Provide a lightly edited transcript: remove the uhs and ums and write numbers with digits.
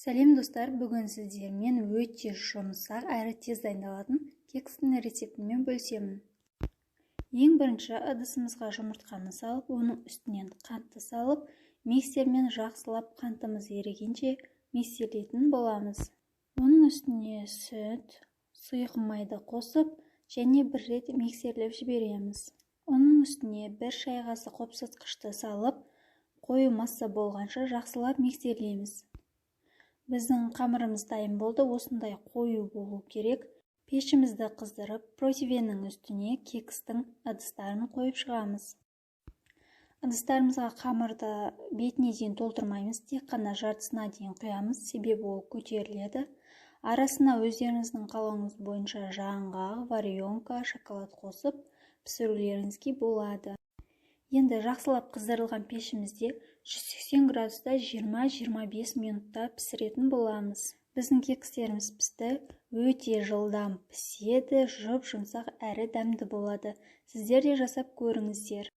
Сәлем, достар! Бүгін сіздермен өте жұмсақ әрі тез дайындалатын кекстің рецептімен бөлісемін. Ең бірінші ыдысымызға жұмыртқаны салып, оның үстінен қантты салып, миксермен жақсылап қантымыз ерігенше миксерлейтін боламыз. Оның үстіне сүт, сұйық майды қосып, және бір рет миксерлеп жібереміз. Оның үстіне 1 шай қасық қопсытқышты салып, қою масса болғанша жақсылап миксерлейміз. Біздің қамырымыз дайын болды, осындай қою болу керек. Пешімізді қыздырып, противеннің үстіне кекстің ыдыстарын қойып шығамыз. Ыдыстарымызға қамырды бетіне дейін толтырмаймыз, тек қана жартысына дейін құямыз, себебі ол көтеріледі. Арасына өздеріңіздің қалауыңыз бойынша жаңғақ, варенка, шоколад қосып пісірулеріңізге болады. Енді жақсылап қыздырылған пешімізде 180 градуста 20-25 минутта пісіретін боламыз. Біздің кекстеріміз пісті, өте жылдам піседі, жұп-жұмсақ әрі дәмді болады. Сіздер де жасап көріңіздер.